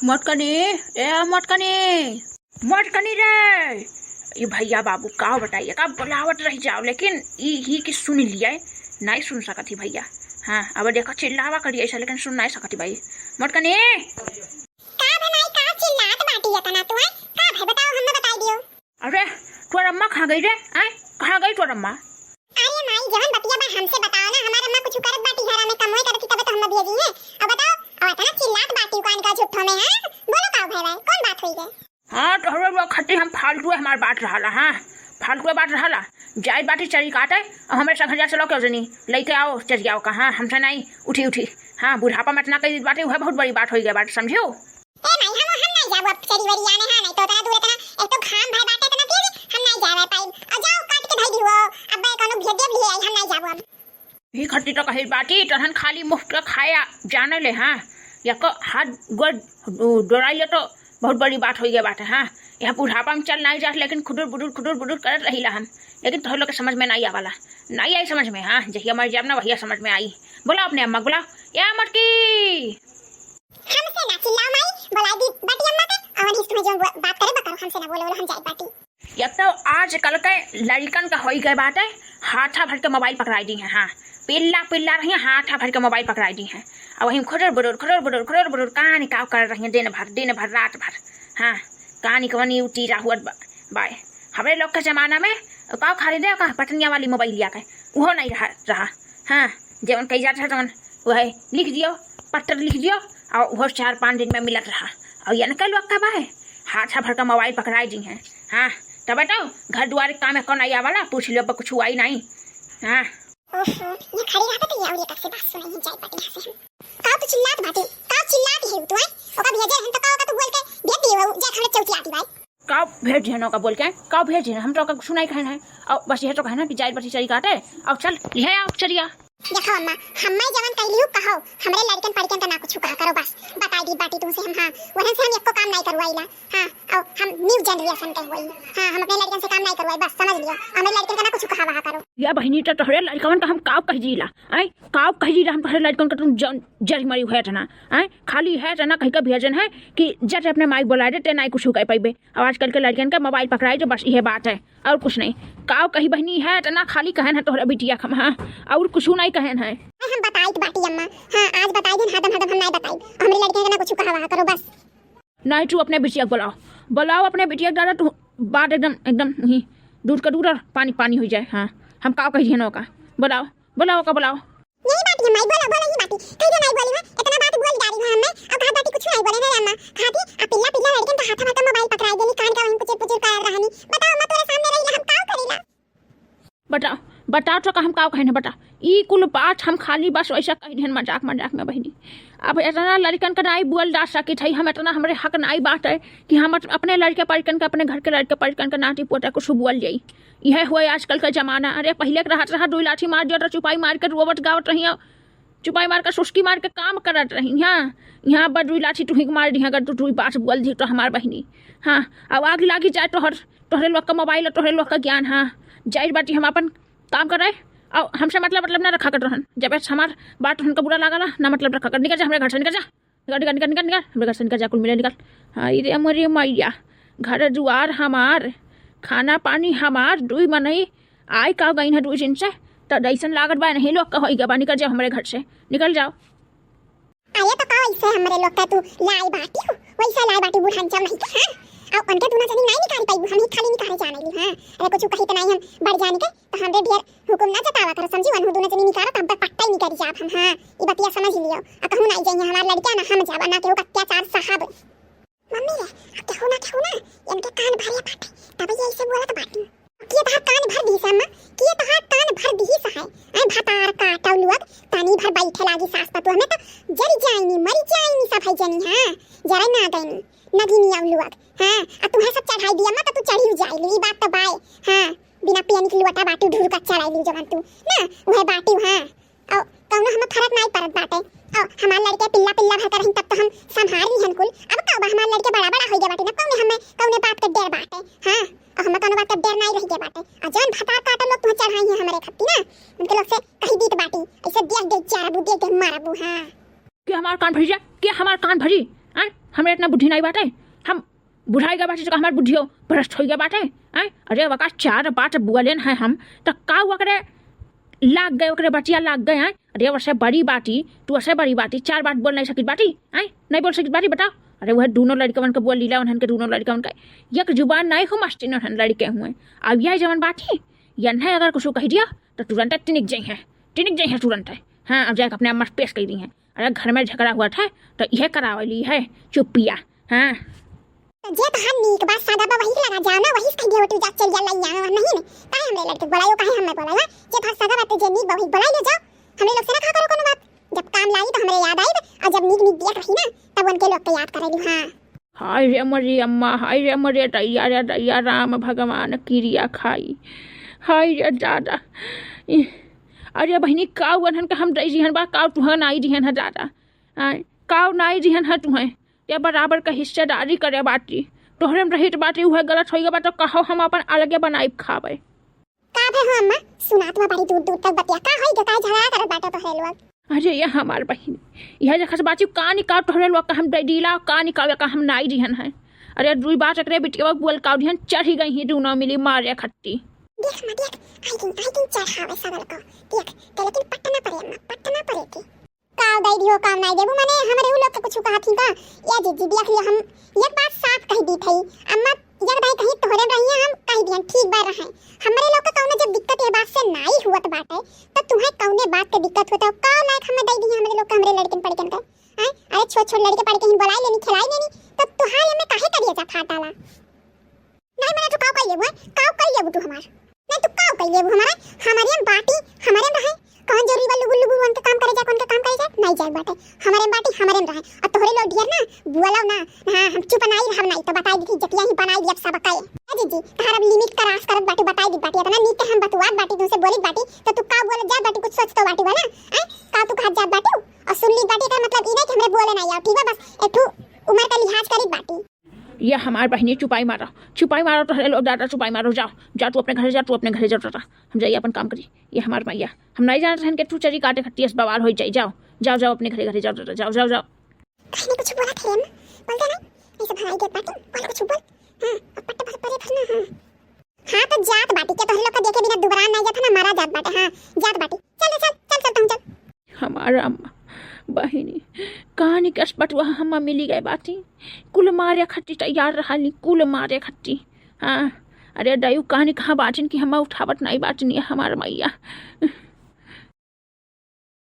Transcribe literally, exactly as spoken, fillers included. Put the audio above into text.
मोटकनी, ए मोटकनी, मोटकनी रे। ई भइया बाबू का बताइए, का बोलावत रहि जाओ, लेकिन ई ही कि सुन लिया, नाहीं सुन सकत ही भइया। हाँ, अब देखो चिल्लावा करिए ऐसा, लेकिन सुन नाहीं सकत ही भाई। मोटकनी। का भे माई, का चिल्लात बाटी एतना तू, हैं? का भे बताओ, हम्मे बताई दियो। अरे, तोर अम्मा कहाँ गई रे? आय, कहाँ गई तोर अम्मा? अरे माई, जवन बतिया बा हमसे बताओ ना, हमार अम्मा कुछ करत बाटी घरा में, कमवे करत ही तबे तो हम्मे भेजी है। अब बताओ, अब एतना चिल्लात बाटी कान का झूठो में, हैं? बोलो का भय भाई, कौन बात हुई है? हाँ, तोहरे लोग खातिर हम फालतू हमार बात रहला, हाँ, फालतू बात रहला। जाई बाटी चरी काटे, और हमें संग हजार चलो क्यों जनी, लेके आओ चरियाओ का, हाँ, हमसे नाहीं उठी उठी। हाँ, बुढ़ापा में एतना कई बाटे, वह बहुत बड़ी बात हुई गई बात, समझियो? ए माई, हम, हम नाहीं जाबो अब चरी वरी आने, हाँ, नाहीं तो एतना दूर एतना, एक तो घाम भय बाटे एतना तेज, हम नाहीं जाबे पाइब। आ जाओ, काट के धई दिहो, अब कोनो भेजे भी आई, हम नाहीं जाबो अब। ही खट्टी तो कही बाटी, तहन खाली मुफ्त का खाया जाने ले, हाँ, या को हाथ गोड़ दो-, दोड़ाई ले तो बहुत बड़ी बात हुई गई बाटे, हाँ। यह बुढ़ापा में चल नाहीं जात, लेकिन खुडुर बुडुर, खुडुर बुडुर करत रहिला हम, लेकिन तोहर लोग के समझ में नाहीं आवाला, नाहीं आई समझ में, हाँ, जहिया मर जाब ना, वहिया समझ में आई। बोला अपने अम्मा, बोला, या मटकी। हमसे ना चिल्लाओ माई, बोला दी बाटी अम्मा के, और इस तुम्हें जो बो-, बात करे बकरो, हमसे ना बोलो, बोलो, हम जाई बाटी। एक तो आजकल के लड़िकन का होई गए बाटे, हाथा भर के मोबाइल पकड़ाई दी हैं, हाँ, पिल्ला पिल्ला रही हैं, हाथा भर के मोबाइल पकड़ाई दी हैं। अब वहीं खुरर बुरर, खुरर बुरर, खुरर बुरर, कहानी का कर रही हैं दिन भर, दिन भर, रात भर, हाँ, कहानी कवनी उठी राहुअत बा-, बाय। हमरे लोग के जमाना में का खाली दे का पटनिया वाली मोबाइल लिया के, उहो नाहीं रहा, रहा। हाँ, जवन कही जात है तवन वह लिख दियो, पत्र लिख दियो, और उहो चार पाँच दिन में मिलत रहा। और यनके लोग का बाय, हाथा भर का मोबाइल पकड़ाई दी हैं। हाँ, तब बताओ, घर दुआर के काम में कौन आई आवाला, पूछ लियो, पर कुछ आई नाहीं। हाँ। ओहो, ये खड़ी रहता तो ये और ये तक से बात सुनाई जाए बाटे यहाँ से हम। का तू चिल्लात बाटे? का चिल्लात है तू, हैं? ओका भेजे हन तो का ओका तू बोल के भेज दिए हो, जा खड़े चौकी आती भाई। का भेज देहन ओका बोल के? का भेज देहन? हम तो ओका कुछ नाहीं कहन है। और बस यह तो कहना कि जाए बची चरी काटे। और चल, लिहे आओ चरिया। देखो अम्मा, हम्मे जवन कहली हूँ कहो, हमरे लड़कन पड़कन का ना कुछ कहा करो बस। बताई दी बाटी तुमसे हम, हाँ, वहन से हम एको काम नाहीं करवाईला। हाँ, और हम new generation के होई। हाँ, हम अपने लड़कन से काम नाहीं करवाई, बस समझ लियो। हमरे लड़कन का ना कुछ कहा वहा करो। या बहिनी, तो तोहरे लड़कन का हम काव कह जीला? आय, काव कह जीला हम तोहरे लड़कन का तुम जन-, जरी मरी हुए तना। आय, खाली है तना कहीं का भेजन है कि जट अपने माई बोला दे, ते नाहीं कुछ कह पाइबे। अब आजकल के लड़कन का मोबाइल पकड़ाई तो बस यह बात है, और कुछ नाहीं। काव कही बहिनी है, इतना खाली कहन है तोहरा बिटिया खम, हाँ, और कुछ नाहीं कहन है। हम बताइत बाटी अम्मा, हाँ, आज बताई दिन, हदम हदम हम नाहीं बताई, हमरे लड़के के ना कुछ कहा वहा करो बस। नाहीं, तू अपने बिटिया के बुलाओ, बुलाओ अपने बिटिया के दादा, तू बात एकदम, एकदम ही दूध का दूध और पानी पानी हो जाए। हाँ, हम काव कही है नौका, बुलाओ, बुलाओ का बुलाओ। यही बात है माई, बोलो, बोलो, यही बात है। कहीं जो नाहीं बोली है, इतना बात बोल डारी है हमने, अब कहा बाटी कुछ नाहीं बोले ना अम्मा। खाती, आ पिल्ला, पिल्ला लड़कन का हाथा में तो मोबाइल पकड़ाई देनी, कान का वहीं पुचुर, पुचुर करत रहनी। बताओ अम्मा, तोरे सामने रही, हम काव करीला? बता, बता तो का हम काव कहने, बता। ई कुल बात हम खाली बस वैसा कह देहन मजाक, मजाक में बहिनी। अब इतना लड़कन का नाहीं बोल डार सकित है, हम इतना हमरे हक नाहीं बात है कि हम अप-, अपने लड़के पड़कन का, अपने घर के लड़के पड़कन का नाती पोता कुछ बोल जाई। यह हुआ आजकल का जमाना। अरे, पहिले के रहत रहा, दुई लाठी मार दियो तो चुपाई मार के रोवत गावत रही, चुपाई मार के सुस्की मार के काम करत रही। हाँ, यहाँ बा दुई लाठी तुही के मार दिहा, अगर तू दुई बात बोल दी तो हमार बहिनी। हाँ, अब आग लागी जाए तोहर, तोहरे लोग का मोबाइल और तोहरे लोग का ज्ञान। हाँ, जाहिर बाटी हम अपन काम करे, और हमसे मतलब, मतलब ना रखा कर रहन। जब हमार बात उनका बुरा लागला, ना मतलब रखा कर। निकल जा हमरे घर से, निकल जा। निकल, निकल, निकल, निकल, निकल, हमरे घर से निकल जा, कुल मिले निकल। हाय रे मोरे मैया, घर दुआर हमार, खाना पानी हमार, दुई मनई आई का गईन है दुई दिन से, त जैसन लागत बा नहीं लोग का होई गबा, निकल जाओ हमरे घर से, निकल जाओ। अरे तो का ऐसे हमरे लोग का तू लाई बाटी हो, वैसा लाई बाटी बुढ़ान चल नहीं के, हाँ? अब उनके दूना जनी नहीं निकाल पाई, हम ही खाली निकाले जाने ली, हाँ? अरे कुछ कही तो नहीं हम बढ़ जाने के, तो हमरे ढेर हुकुम ना जतावा करो, समझी? वनहु दूनो जनी निकारो, तो हम पे पट्टा ही निकल जाब हम, हाँ, ई बतिया समझ लियो। आ कहूँ ना जाइए हमार लड़का, ना हम जाबा, ना केहू का अत्याचार सहब। मम्मी रे, आ केहू ना, केहू ना, इनके कान भरे बाटे, तब ये ऐसे बोलत बाटी। किए तहार कान भर दीस अम्मा, किए तहार कान भर दीस है। ऐ भतार काटौ लोग, तनी भर बैठे लागी सास पतोह में तो जरी जाइनी, मरी जाइनी सब है जनी, हाँ, जरा ना गईनी, नगिनी औ लोग, हाँ, आ तुम्हें सब चढ़ाई दिया अम्मा, तो तू चढ़ी जाइली, ई बात तो बाय, हाँ। बिना पियनी के लोटा बाटी ढूर का चलाई ली जवन तू, ना, उहे बाटी, हाँ। और कौनो हमें फर्क नाई पड़त बाटे। और हमार लड़के पिल्ला पिल्ला भर के रही तब तो हम संभार ली हन कुल। अब का बा, हमार लड़के बड़ा बड़ा हो गया बाटे ना, कौने हमें कौने बात के डर बाटे, हाँ। और हमें कौनो बात के डर नाई रह गया बाटे। और जौन भतार काटो लोग तुम्हें चढ़ाई है हमारे खत्ती ना, उनके लोग से कही दीत बाटी, ऐसे देख देख जरबू, देख देख मारबू, हाँ। के हमार कान भरी जा, के हमार कान भरी, हाँ? हमरे इतना बुद्धि नाई बाटे, हम बुढ़ाई गए बाटे तो का हमार बुद्धियो भ्रष्ट होई गए बाटे? आय, अरे वका चार बात बोलेन है हम, तो का ओकरे लाग गए, ओकरे बतिया लाग गए हैं। अरे वसे बड़ी बाटी, तू वसे बड़ी बाटी, चार बात बोल नहीं सकित बाटी, आय, नहीं बोल सकित बाटी, बताओ। अरे वह दोनों लड़कवन के बोल लीला, उन्हन के दोनों लड़कवन के एक जुबान नहीं हो मस्ती, उन्हन लड़के हुए। अब यह जवन बाटी, यन्हे अगर कुछ कह दिया, तो तुरंत टिनिक जाई है, टिनिक जाई है तुरंत। हाँ, अब जाके अपने अम्मा से पेश कर दी है। अरे घर में झगड़ा हुआ था, तो यह करावली है चुपिया। हाँ। तो जे तोहार नीक बा, सादा बा, वही लगा जाओ ना, वही से कह दिया, "तू जा, चल जा, लई आवे, नहीं ने। काहे हमरे लड़के के बोलायो, काहे हम ना बोलायो? जे तोहार सादा बा, तो जे नीक बा, वही बोलाई ले जाओ। हमरे लोग से ना कहा करो कोनो बात। जब काम लाई तो हमरे याद आई, और जब नीक नीक दिया रही ना, तब उनके लोग के याद करे ली।" हाँ। हाय रे मोरी अम्मा, हाय रे मोरे दैया रे दैया, राम भगवान किरिया खाई। हाय रे दादा। इह, अरे बहिनी, काऊ अनहन का हम दई दिहन बा, काऊ तुहन आई दिहन है दादा। आय, काऊ नाई दिहन है तुहें। या बराबर का हिस्सेदारी करे बाटी। तोहरे में रहित बाटी, उहे गलत होई गए बा, तो कहो हम अपन अलगे बनाई खावे। का भे हो अम्मा, सुनात हुआ बड़ी दूर दूर तक बतिया। का होई गे, काहे झगड़ा करत बाटे तोहरे लोग? अरे ये हमार बहिन, यह जखस बाची का निकाल तोहरे लोग का हम दे डीला, का निकाल का हम नाई दिहन है। अरे दुई बात एकरे बिटिया बोल काउ दिहन, चढ़ी गई ही दूनो मिली मारे खट्टी। देख अम्मा देख, आई दिन, आई दिन चढ़ावे सगल को। देख, ते लेकिन पटना परे अम्मा, पटना परे थी। काव दई दियो, काव नाई देबू, माने हमरे उ लोग के कुछ कहा थी का? या जीजी, देख लियो, हम एक बात साफ कह दी थई, अम्मा, एक दाई कहीं तोहरे रहिए, हम कह दियन, ठीक बा रहे। हमरे लोग के कौनो जब दिक्कत ये बात से नाई हुअत बाटे, तो तुम्हें कौने बात के दिक्कत होता है? काव लायक हमें दई दी हमरे लोग के, हमरे लड़कन पड़कन के? हैं? अरे छोट छोट लड़के पड़के ही बोलाई लेनी, खिलाई लेनी, तो तुहार एमे काहे करिए जा फाटाला? नहीं, मने तू काव कई लेबू, हैं? काव कई लेबू तू हमार? नहीं, तू काव कई लेबू हमार? हमारे में बाटी, हमारे में रहे। कौन जरूरी बा लुबुर लुबुर उनके काम करे जाए, उनके काम करे जाए? नहीं जाए बाटे। हमारे में बाटी, हमारे में रहे। और तोहरे लोग ढेर ना, बोलाओ ना। हाँ, हम चुप नाई रहब नाई, तो बताई दी थी, जतिया ही बनाई दी अब सब काए। ए जीजी, तहार अब limit cross करत बाटी, बताई दी बाटी, इतना नीक के हम बतुआत बाटी, तुमसे बोलित बाटी, तो तू काव बोलत जात बाटी, कुछ सोचतो बाटी बा ना? हैं? काव तू कहत जात बाटी? और सुन ली बाटी, एकर मतलब ई नहीं कि हमरे बोले ना आओ, ठीक बा? बस एक ठू उम्र का लिहाज करित बाटी। ये हमार बहिनी चुपाई मारो, चुपाई मारो, तोहरे लोग दादा चुपाई मारो, जाओ, जाओ तू अपने घरे जा, तू अपने घरे जाओ दादा, हम जाइए अपन काम करी। ये हमार मैया, हम नहीं जानत रहन के तू चरी काटे खट्टी अस बवाल हो जाई, जाओ, जाओ, जाओ अपने घरे, घरे जाओ दादा, जाओ, जाओ, जाओ। काहे नहीं कुछ बोलत है अम्मा? बोलते नहीं, ऐसे भराई देत बाटी, बोल कुछ बोल। हाँ, अब पट्टे भर परे भरना, हाँ। हाँ तो जात बाटी के तोहरे लोग का देखे बिना दुबरान नहीं जात है ना, मारा जात बाटे, हाँ, जात बाटी। चल रे, चल, चल, चल, तुम चल। हमार अम्मा, बहिनी, कहानी के असपटवा हम मिली गए बाटी। कुल मारे खट्टी तैयार रहली, कुल मारे खट्टी। हाँ, अरे दयू कहानी कहाँ बाटिन कि हम उठावत नहीं बाटिन, ये हमार मैया।